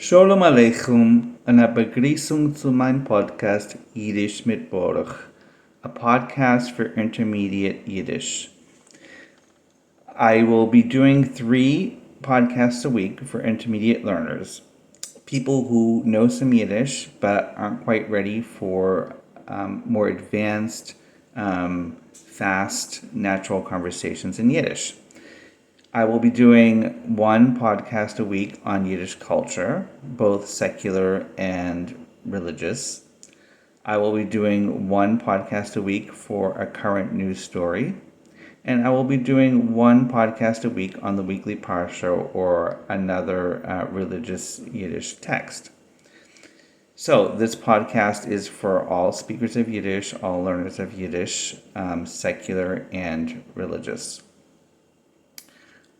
שלום עליכם און א באגריסונג צו מיין פאדקעסט אידיש מיט ברוך, a podcast for intermediate Yiddish. I will be doing three podcasts a week for intermediate learners, people who know some Yiddish but aren't quite ready for more advanced, fast, natural conversations in Yiddish. I will be doing one podcast a week on Yiddish culture, both secular and religious. I will be doing one podcast a week for a current news story, and I will be doing one podcast a week on the weekly parsha or another religious Yiddish text. So this podcast is for all speakers of Yiddish, all learners of Yiddish, secular and religious.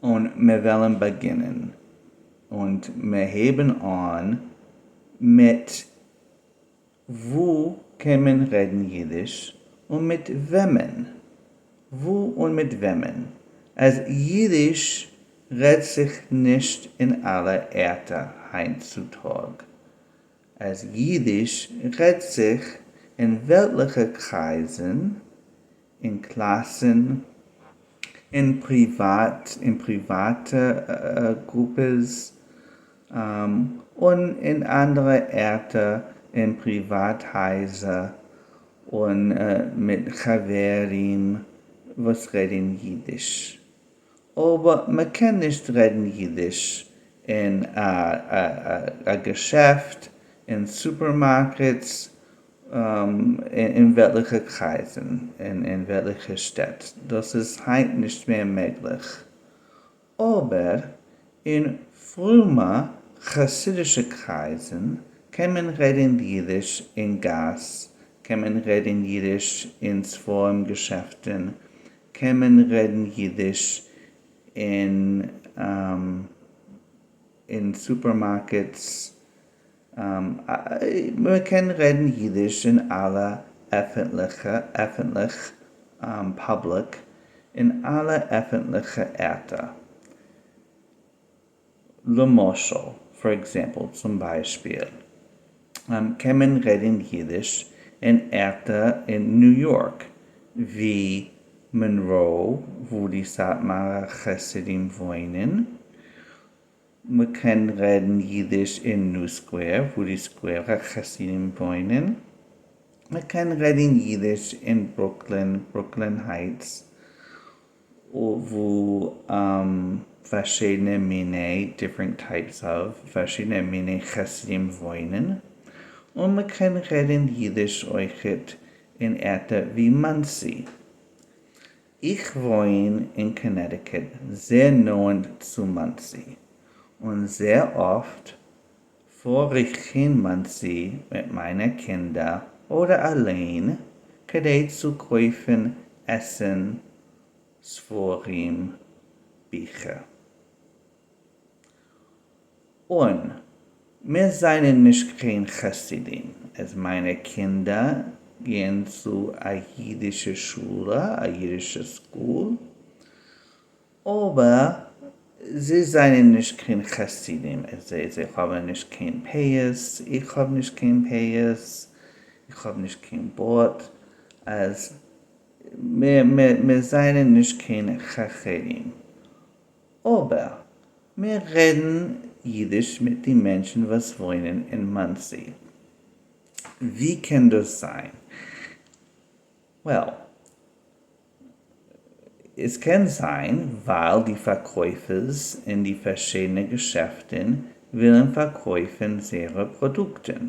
און מיר וועלן באגינען. און מיר הייבן אן מיט וואו קען מען רעדן אידיש און מיט וועמען? וואו און מיט וועמען? אז אידיש רעדט זיך נישט אין אלע ערטער היינט צו טאג. אז אידיש רעדט זיך אין וועלטליכע קרייזן, אין קלאסן, אין פריוואט, אין פריוואטע גרופעס, און אין אנדערע ערטער, אין פריוואט הייזער, און מיט חברים וואס רעדן אידיש. אבער מען קען נישט רעדן אידיש אין א געשעפט, אין supermarkets, אין וועלטליכע קרייזן, אין וועלטליכע שטעט. דאס איז היינט נישט מער מעגליך. אבער אין פרומע חסידישע קרייזן קען מען רעדן אידיש אין גאס, קען מען רעדן אידיש אין ספרים געשעפטן, קען מען רעדן אידיש אין אין supermarkets, מען קען רעדן אידיש אין אלע עפנטליכע, עפנטליך, public, אין אלע עפנטליכע ערטער. למשל, for example, צום ביישפיל, קען מען רעדן אידיש אין ערטער אין ניו יארק, ווי מאנראו, וואו די סאטמארע חסידים וואוינען. מען קען רעדן אידיש אין ניו סקווער, וואו די סקווערע חסידים וואוינען. מען קען רעדן אידיש אין ברוקלין, ברוקלין הייטס, וואו פארשידענע מיני, different types of, פארשידענע מיני חסידים וואוינען. און מען קען רעדן אידיש אויכעט אין ערטער ווי מאנסי. איך וואוין אין קאנעטיקוט, זייער נאענט צו מאנסי, און זייער אפט פאר איך אין מאנסי מיט מיינע קינדער אדער אליין כדי צו קויפן עסן, ספרים, ביכער. און מיר זענען נישט קיין חסידים, אז מיינע קינדער גייען צו א אידישע שולע, א אידישע school, אבער זיי זענען נישט קיין חסידים, זיי האבן נישט קיין פאות, איך האב נישט קיין פאות, איך האב נישט קיין בארד, אז מיר זענען נישט קיין חסידים. אבער מיר רעדן אידיש מיט די מענטשן וואס וואוינען אין מאנסי. ווי קען דאס זיין? Well, עס קען זיין ווייל די פארקויפערס אין די פארשידענע געשעפטן ווילן פארקויפן זייערע פראדוקטן,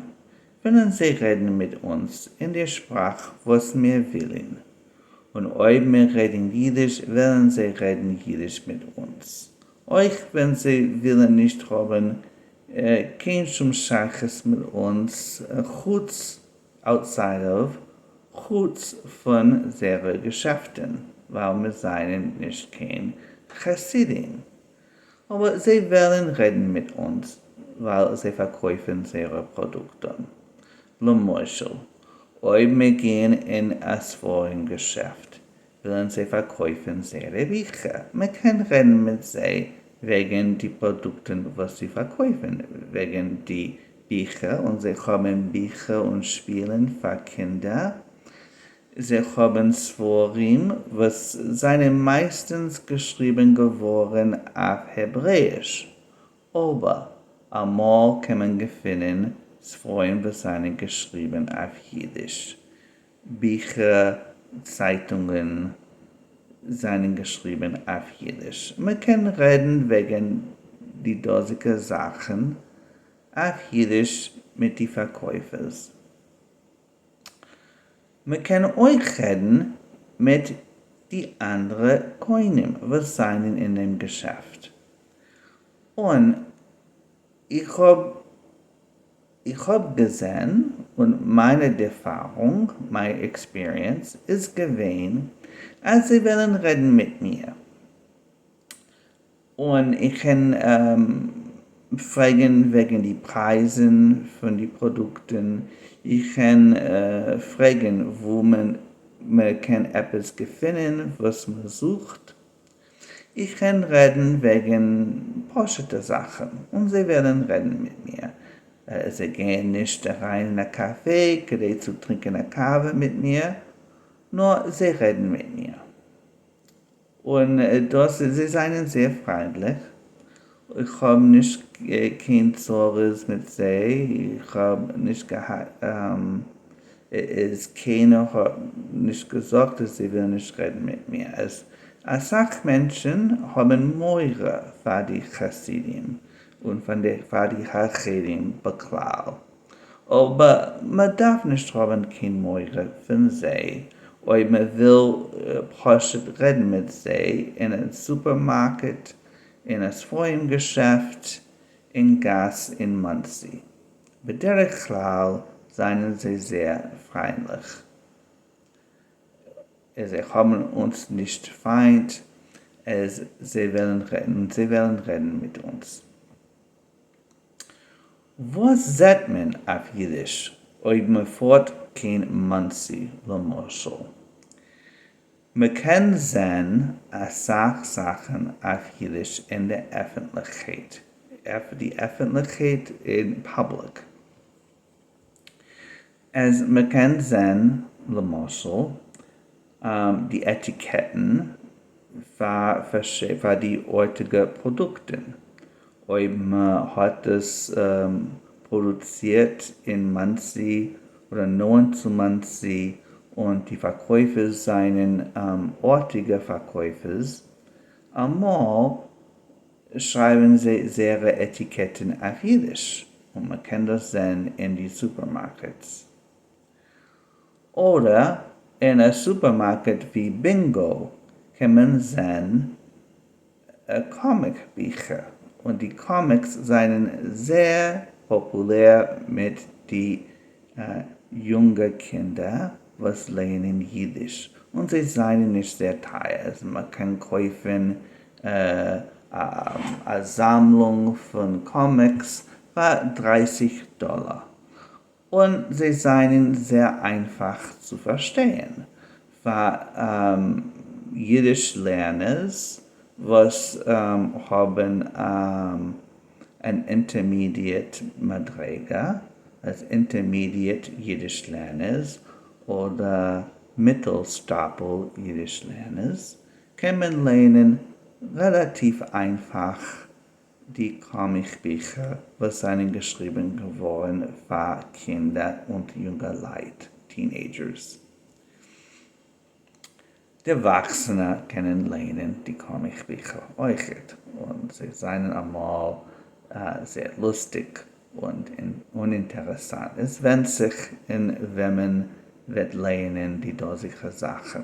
ווילן זיי רעדן מיט אונז אין די שפראך וואס מיר ווילן, און אויב מיר רעדן אידיש וועלן זיי רעדן אידיש מיט אונז, אויך ווען זיי ווילן נישט האבן קיין שום שייכות מיט אונז חוץ outside of, חוץ פון זייערע געשעפטן, ווייל מיר זענען נישט קיין חסידים. אבער זיי וועלן רעדן מיט אונז ווייל זיי פארקויפן זייערע פראדוקטן. למשל, אויב מיר גייען אין א ספרים געשעפט, ווילן זיי פארקויפן זייערע ביכער. מען קען רעדן מיט זיי וועגן די פראדוקטן וואס זיי פארקויפן, וועגן די ביכער, און זיי האבן ביכער און שפילן פאר קינדער, זיי האבן ספרים וואס זענען מייסטנס געשריבן געווארן אויף העברעאיש, אבער אמאל קען מען געפינען ספרים וואס זענען געשריבן אויף אידיש. ביכער, צייטונגען זענען געשריבן אויף אידיש. מען קען רעדן וועגן די דאזיגע זאכן אויף אידיש מיט די פארקויפערס. מען קען אויך רעדן מיט די אנדערע קונים וואס זענען אין דעם געשעפט. און איך האב איך האב געזען, און מיינע דערפארונג, my experience, איז געווען אז זיי וועלן רעדן מיט מיר. און איך קען פרעגן וועגן די פרייזן פון די פראדוקטן, איך קען פרעגן וואו מען קען עפעס געפינען וואס מען זוכט, איך קען רעדן וועגן פשוט'ע זאכן און זיי וועלן רעדן מיט מיר. זיי גייען נישט אריין אין א קאפעי כדי צו טרינקען א קאווע מיט מיר, נאר זיי רעדן מיט מיר. און דאס איז, זיי זענען זייער פריינדליך, איך האב נישט קיין צרות מיט זיי, איך האב נישט געהאט, איז קיינער האט נישט געזאגט אז זיי ווילן נישט רעדן מיט מיר, עס אסאך מענטשן האבן מורא פאר די חסידים און פאר די חרדים בכלל, אבער מען דארף נישט האבן קיין מורא פון זיי אויב מען וויל פשוט רעדן מיט זיי אין א סופערמארקעט, אין א ספרים געשעפט, אין גאס אין מאנסי. בדרך כלל זענען זיי זייער פריינליך. זיי האבן אונז נישט פיינט, זיי וועלן רעדן, זיי וועלן רעדן מיט אונז. וואס זעט מען אויף אידיש אויב מען פארט קיין מאנסי למשל? מען קען זען אסאך זאכן אויף אידיש אין די עפענטליכקייט, די עפענטליכקייט אין public. אז מען קען זען למשל די עטיקעטן פאר די ארטיגע פראדוקטן, אויב מען האט עס פראדוצירט אין מאנסי אדער נאענט צו מאנסי און די פארקויפערס זענען ארטיגע פארקויפערס, אמאל שרייבן זיי זייערע עטיקעטן אויף אידיש און מען קען דאס זען אין די סופערמארקעטס. אדער אין א סופערמארקעט ווי בינגא קען מען זען קאמיק ביכער, און די קאמיקס זענען זייער פאפולער מיט די יונגע קינדער וואס לערנען אידיש, און זיי זענען נישט זייער טייער, מען קען קויפן א זאמלונג פון קאמיקס פאר 30 דאלער, און זיי זענען זייער איינפאך צו פארשטיין פאר אידיש לערנערס וואס האבן אן intermediate מדריגה, אז intermediate אידיש לערנערס אדער מיטל שטאפל אידיש לערנערס קען מען לערנען רעלאטיוו איינפאך די קאמיק ביכער וואס זענען געשריבן געווארן פאר קינדער און יונגעלייט, teenagers. די ערוואקסענע קענען ליינען די קאמיק ביכער אויכעט, און זיי זענען אמאל זייער לוסטיג און אינטערעסאנט. עס ווענדט זיך אין וועמען וועט לייענען די דאזיגע זאכן.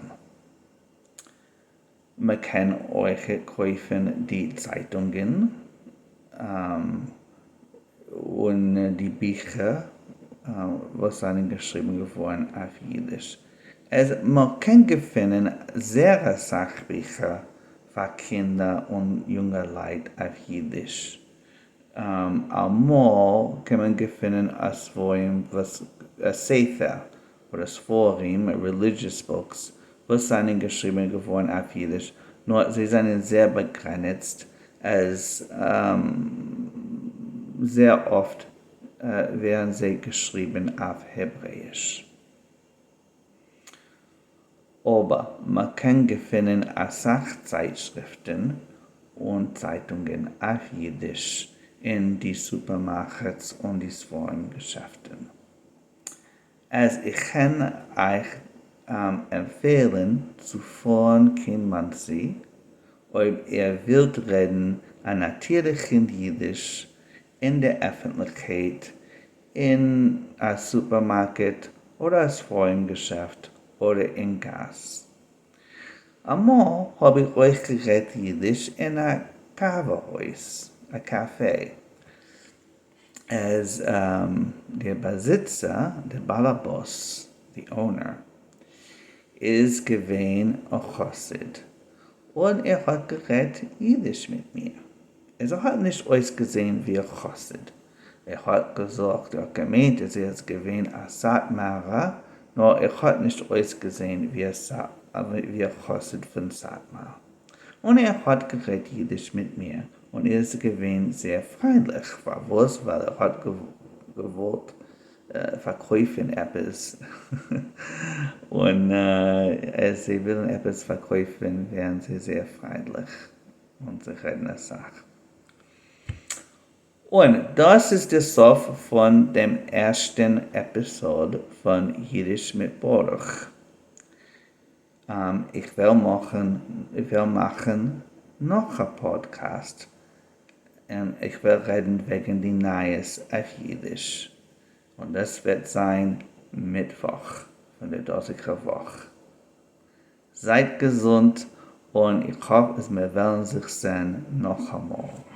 מען קען אויך קויפן די צייטונגען און די ביכער וואס זענען געשריבן געווארן אויף אידיש. עס מען קען געפינען זייער אסאך ביכער פאר קינדער און יונגעלייט אויף אידיש. אמאל קען מען געפינען א ספרים וואס א ספר אדער ספרים, religious books, וואס זענען געשריבן געווארן אויף אידיש, נאר זיי זענען זייער באגרעניצט. אז זייער אפט ווערן זיי געשריבן אויף העברעאיש. אבער מען קען געפינען אסאך צייטשריפטן און צייטונגען אויף אידיש אין די סופערמארקעטס און די ספרים געשעפטן. אז איך קען אייך עמפעלן צו פארן קיין מאנסי אויב איר ווילט רעדן א נאטירליכן אידיש אין דער עפנטליכקייט, אין א סופערמארקעט אדער א ספרים געשעפט אדער אין גאס. אמאל האב איך אויך גערעדט אידיש אין א קאווע הויז, א קאפעי. אז דער באזיצער, דער באלעבאס, the owner, איז געווען א חסיד, און ער האט גערעדט אידיש מיט מיר. ער האט נישט אויסגעזען ווי א חסיד. ער האט געזאגט, ער האט געמיינט אז ער איז געווען א סאטמארער, נאר ער האט נישט אויסגעזען ווי א חסיד פון סאטמאר. און ער האט גערעדט אידיש מיט מיר, און ער איז געווען זייער פריינדליך. פארוואס? ווייל ער האט געוואלט פארקויפן עפעס, און אז זיי ווילן עפעס פארקויפן ווערן זיי זייער פריינדליך און זיי רעדן אסאך. און דאס איז די סוף פון דעם ערשטן עפיסאד פון אידיש מיט ברוך. איך וועל מאכן, איך וועל מאכן נאך א פאדקעסט, און איך וועל רעדן וועגן די נייעס אויף אידיש, און דאס וועט זיין מיטוואך פון די דאזיגע וואך. זייט געזונט, און איך האף אז מיר וועלן זיך זען נאכאמאל.